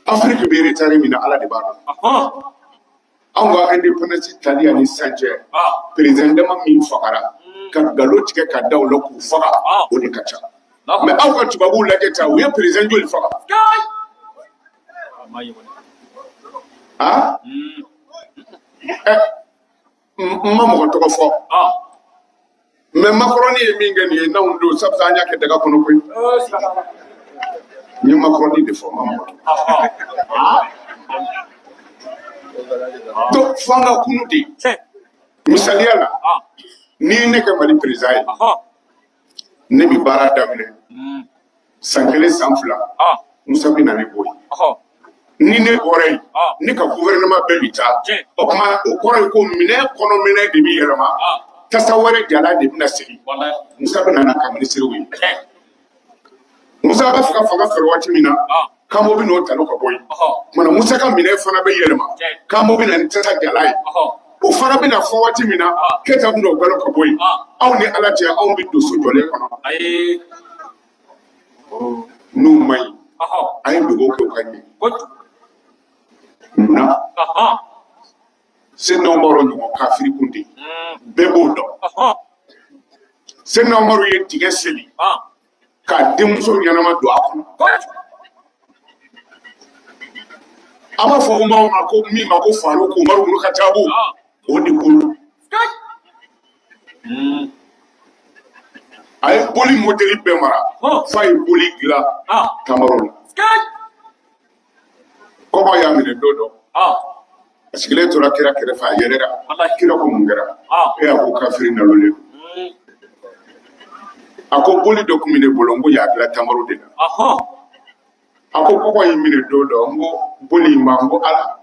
Afiriki bɛ retard min na, Ala de b'a dɔn. Anw ka indépendance tali ani sisan cɛ, président dama min fagara ka nkalon tigɛ ka da u la k'u faga, o de ka ca. Mais aw ka tubabuw lajɛ ta, u ye président joli faga? Ah, n ma mɔgɔ tɔgɔ fɔ, mais Macron ye min kɛ nin ye, n'anw don sabula an y'a kɛ daga kɔnɔ koyi. N ye Macron de fɔ, n ma mɔgɔ tɔgɔ. Donc f'an ka kunu de. Misaliya la, n'i ye ne kɛ Mali président ye, ne bɛ baara daminɛ san 1, san 2, Musa bɛ na ne bɔ yen. Ni ne bɔra yen, ne ka gouvernement bɛɛ bɛ taa. O tuma, o kɔrɔ ye ko minɛn kɔnɔ minɛn de bɛ yɛlɛma, tasa wɛrɛ jalan de bɛna sigi. Musa bɛ na n'a ka minisiriw ye. Musa b'a fɛ ka fanga sɔrɔ waati min na, Kanbo bɛ n'o talo ka bɔ yen. Tuma Musa ka minɛn fana bɛ yɛlɛma, Kanbo bɛ na ni tasa jalan ye. O fana bɛna fɔ waati min na, Keyita bɛ n'o balo ka bɔ yen. Aw ni Ala cɛ, anw bɛ don so jɔlen kɔnɔ. N'u ma ɲi, a ye dugawu kɛ u ka ɲɛ. Munna Seydina Umaru ɲɔgɔn kafiri kun tɛ yen, bɛɛ b'o dɔn. Seydina Umaru ye dingɛ sen k'a denmuso ɲɛnama don a kɔnɔ. An b'a fɔ Umaru ma ko min ma ko Faruku Umaru ibn Khattabu, o de ko a ye boli modèle bɛɛ mara f'a ye boli dilan tamaro la. Kɔngɔ y'a minɛ don dɔ, a sigilen tora kira kɛrɛfɛ, a yɛlɛra. Kira ko mun kɛra? E a ko kafiri nalonnen don. A ko boli dɔ tun bɛ ne bolo, n ko y'a dilan tamaro de la. A ko kɔngɔ y'i minɛ don dɔ, n ko boli in ma, n ko Ala,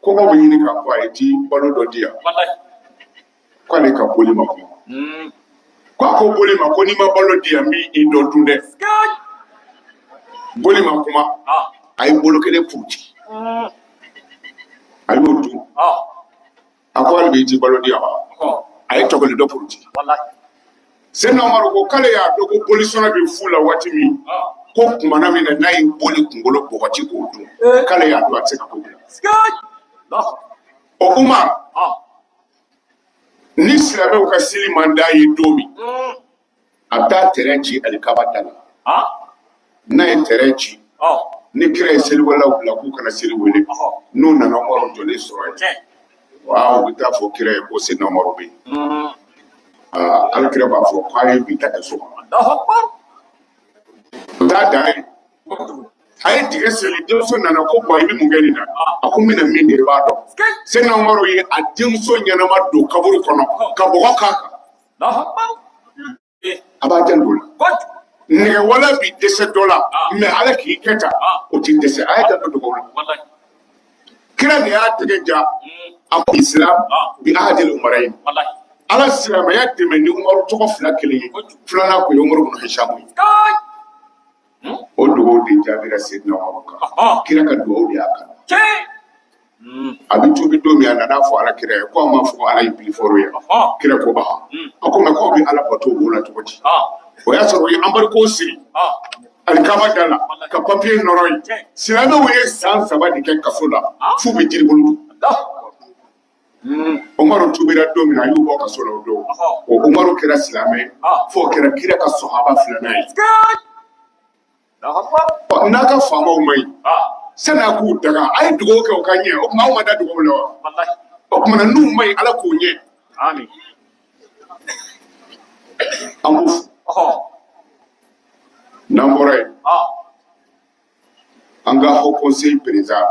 kɔngɔ bɛ ɲini ka fɔ a ye ti balo dɔ di yan. K'ale ka boli ma kuma. Ko a ko boli ma ko n'i ma balo di yan, n b'i dɔ dun dɛ. Boli ma kuma, a ye bolo kelen puruti, a y'o dun. A ko hali bi i ti balo di yan wa? A ye tɔkelen dɔ puruti. Seydina Umaru ko k'ale y'a dɔn ko boli sɔnna bɛ fu la waati min, ko kumana min na n'a ye boli kunkolo bɔgɔti k'o dun, k'ale y'a dɔn a tɛ se ka ko bila. O Umar, ni silamɛw ka seli man d'a ye don min, a bɛ taa tɛrɛn ci alikaba da la. N'a ye tɛrɛn ci, ni kira ye seliwalaw bila k'u kana seli wele, n'u nana Umaru jɔlen sɔrɔ yen, wa u bɛ taa fɔ kira ye ko Seydina Umaru bɛ yen. Ala kira b'a fɔ k'a ye bi ta kɛ so kɔnɔ. U t'a dan ye. A ye dingɛ sen, denmuso nana ko bɔn, i bɛ mun kɛ nin na? A ko n bɛna min kɛ, i b'a dɔn. Seydina Umaru ye a denmuso ɲɛnama don kaburu kɔnɔ ka bɔgɔ k'a kan. A b'a janto o la. Nɛgɛwala bi dɛsɛ dɔ la, mais Ala k'i kɛ tan, o ti dɛsɛ. A y'a janto dugawu la. Kira de y'a tɛgɛ ja, a ko islam bi ahadil umarayn, Ala silamɛya dɛmɛ ni Umaru tɔgɔ fila kelen ye. Filanan kun ye Umaru ibn Hishamu ye. O dugawu de jaabira Seydina Umaru kan. Kira ka dugawu de y'a kan. A bɛ tuubi don min, a nana fɔ Ala kira ye ko a m'a fɔ ko Ala ye plus fort ye. Kira ko a ko mais k'aw bɛ Ala bato o la cogo di? O y'a sɔrɔ u ye embargo siri alikaba da la ka papiye nɔrɔ yen. Silamɛw ye san 3 de kɛ kaso la f'u bɛ jiribolo dun. Umaru tuubira don min na, a y'u bɔ kaso la o don. O Umaru kɛra silamɛ f'o kɛra kira ka sɔhaba filanan ye. N'a ka faamaw ma ɲi, sani a k'u daga, a ye dugawu kɛ u ka ɲɛ. O tuma aw ma da dugawu la wa? O tuma na n'u ma ɲi, Ala k'u ɲɛ. An b'u fo. N'an bɔra yen, an ka haut conseil président,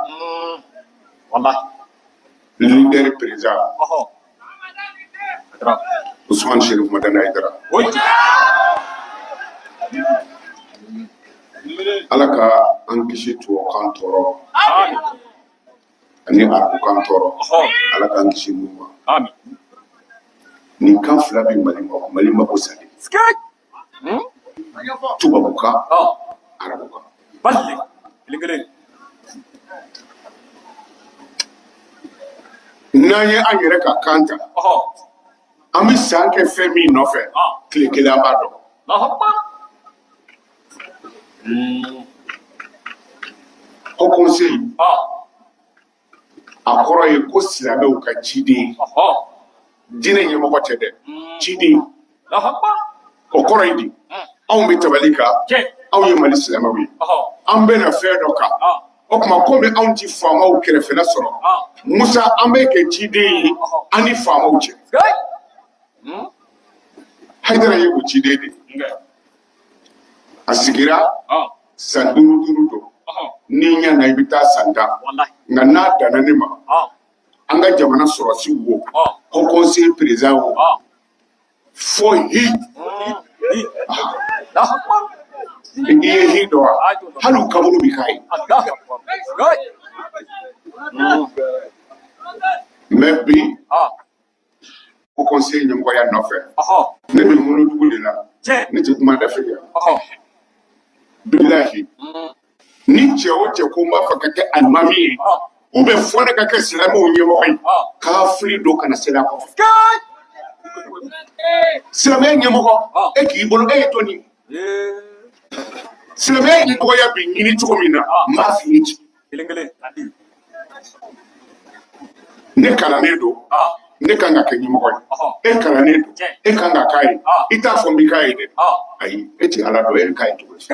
leader président Ousmane Chérif Madani Haïdara, Ala ka an kisi tubabukan tɔɔrɔ ani arabukan tɔɔrɔ. Ala k'an kisi ninnu ma. Nin kan fila bɛ Mali ma, Mali mako sa de. Tubabukan, arabukan. N'an ye an yɛrɛ ka kan ta, an bɛ san kɛ fɛn min nɔfɛ, tile kelen an b'a dɔn. Haut Conseil, a kɔrɔ ye ko silamɛw ka ciden. Diinɛ ɲɛmɔgɔ tɛ dɛ, ciden. O kɔrɔ ye di? Anw bɛ tabali kan, anw ye Mali silamɛw ye, an bɛna fɛn dɔ kan. O tuma, komi anw ti faamaw kɛrɛfɛla sɔrɔ, Musa, an bɛ kɛ ciden ye an ni faamaw cɛ. Hayidara ye o ciden de ye. A sigira san duuru duuru don. N'i ɲana, i bɛ taa san 10. Nka n'a danna ne ma, an ka jamana sɔrɔsiw wo, haut conseil président wo, fo hi. I ye hi dɔn wa? Hali u kaburu bi k'a ye. Mais bi, haut conseil ɲɛmɔgɔya nɔfɛ, ne bɛ wolodugu de la, ne tɛ kuma dafɛ yan. Bilahi, ni cɛ o cɛ ko n b'a fɛ ka kɛ alimami ye, ou bien fɔ ne ka kɛ silamɛw ɲɛmɔgɔ ye, kafiri don, kana seli a kɔfɛ. Silamɛya ɲɛmɔgɔ, e k'i bolo, e ye jɔni? Silamɛya ɲɛmɔgɔya bɛ ɲini cogo min na, n b'a f'i ye. Ci ne kalannen don, ne kan ka kɛ ɲɛmɔgɔ ye. E kalannen don, e kan ka k'a ye. I t'a fɔ n b'i k'a ye dɛ. Ayi, e ti Ala dɔn, e bɛ k'a ye cogo di?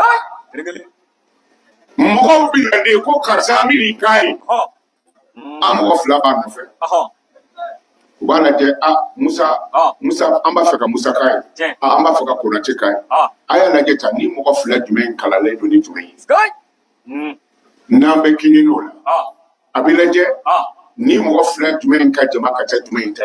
Mɔgɔw bɛ na de ko karisa, an bɛ nin k'a ye. An mɔgɔ fila b'a nɔfɛ, u b'a lajɛ: a Musa, Musa, an b'a fɛ ka Musa k'a ye, a an b'a fɛ ka Konate k'a ye. A y'a lajɛ ta ni mɔgɔ fila jumɛn kalanlen don ni jumɛn ye, n'an bɛ kɛɲɛ n'o la. A bɛ lajɛ ni mɔgɔ fila jumɛn ka jama ka ca jumɛn ta,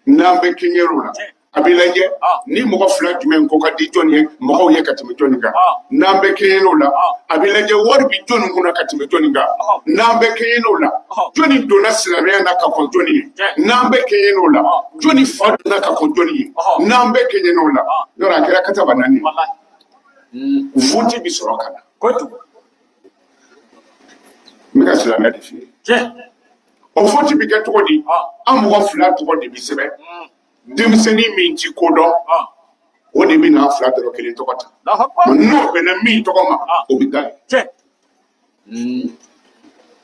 n'an bɛ kɛɲɛ o la. A bɛ lajɛ ni mɔgɔ fila jumɛn ko ka di jɔn ye mɔgɔw ye ka tɛmɛ jɔnni kan, n'an bɛ kɛɲɛ n'o la. A bɛ lajɛ wari bɛ jɔnni kunna ka tɛmɛ jɔnni kan, n'an bɛ kɛɲɛ n'o la. Jɔnni donna silamɛya na ka kɔn jɔnni ye, n'an bɛ kɛɲɛ n'o la. Jɔnni fa donna ka kɔn jɔnni ye, n'an bɛ kɛɲɛ n'o la. Yɔrɔ a kɛra kataba naani, vote bi sɔrɔ ka na. N bɛ ka silamɛ de f'i ye. O vote bi kɛ cogo di? An mɔgɔ fila tɔgɔ de bi sɛbɛn. Denmisɛnnin min ti ko dɔn, o de bɛ n'a fila dɔrɔn kelen tɔgɔ ta. N'o bɛnna min tɔgɔ ma, o bɛ k'a ye.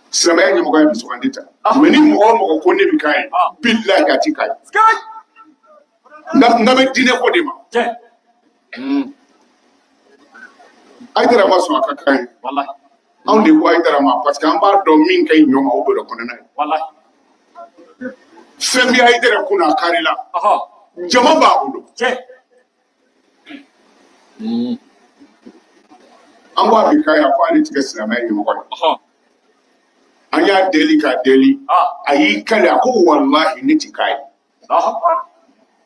Silamɛya ɲɛmɔgɔya bɛ sugandi ta. Mais ni mɔgɔ o mɔgɔ ko ne bɛ k'a ye, bilahi, a ti k'a ye. N bɛ diinɛ ko de ma. Hayidara ma sɔn a ka k'a ye. Anw de ko Hayidara ma, parce que an b'a dɔn min ka ɲi ɲɔ ma, o bɛ kɔnɔna ye. Fɛn bɛ Hayidara kunna, a kari la, jama b'a bolo. An ko a bɛ k'a ye, a ko ale ti kɛ silamɛya ɲɛmɔgɔ ye. An y'a deli k'a deli, a y'i kali, a ko walahi, ne ti k'a ye.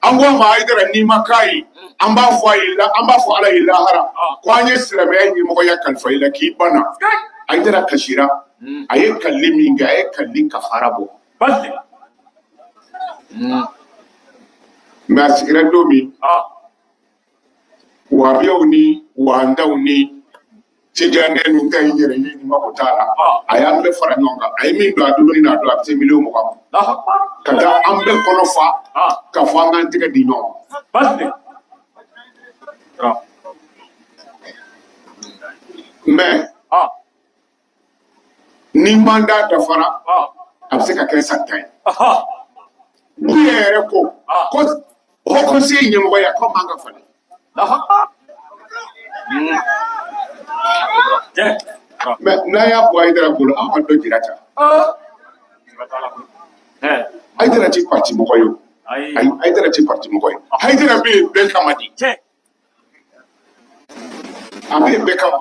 An ko a ma: Hayidara, n'i ma k'a ye, an b'a fɔ a ye, an b'a fɔ Ala ye lahara ko an ye silamɛya ɲɛmɔgɔya kalifa i la, k'i banna. Hayidara kasira. A ye kalili min kɛ, a ye kalili kafara bɔ. Mais a sigira don min, wahabiyaw ni wahandaw ni tijanɛ ninnu ta, yɛrɛ ye ni mako t'a la. A y'an bɛɛ fara ɲɔgɔn kan. A ye min don a dumuni n'a don, a bɛ se miliyɔn 20 ma, ka taa an bɛɛ kɔnɔ fa ka fɔ an k'an tɛgɛ di ɲɔgɔn ma. Mais ni mandat dafara, a bɛ se ka kɛ san 10 ye. Buye yɛrɛ ko ko haut conseil ɲɛmɔgɔya ko man ka falen. Mais n'an y'a bɔ Hayidara bolo, an ma dɔ jira ta. Hayidara ti parti mɔgɔ ye o. Ayi, Hayidara ti parti mɔgɔ ye. Hayidara bɛ yen bɛɛ kama de. A bɛ yen bɛɛ kama.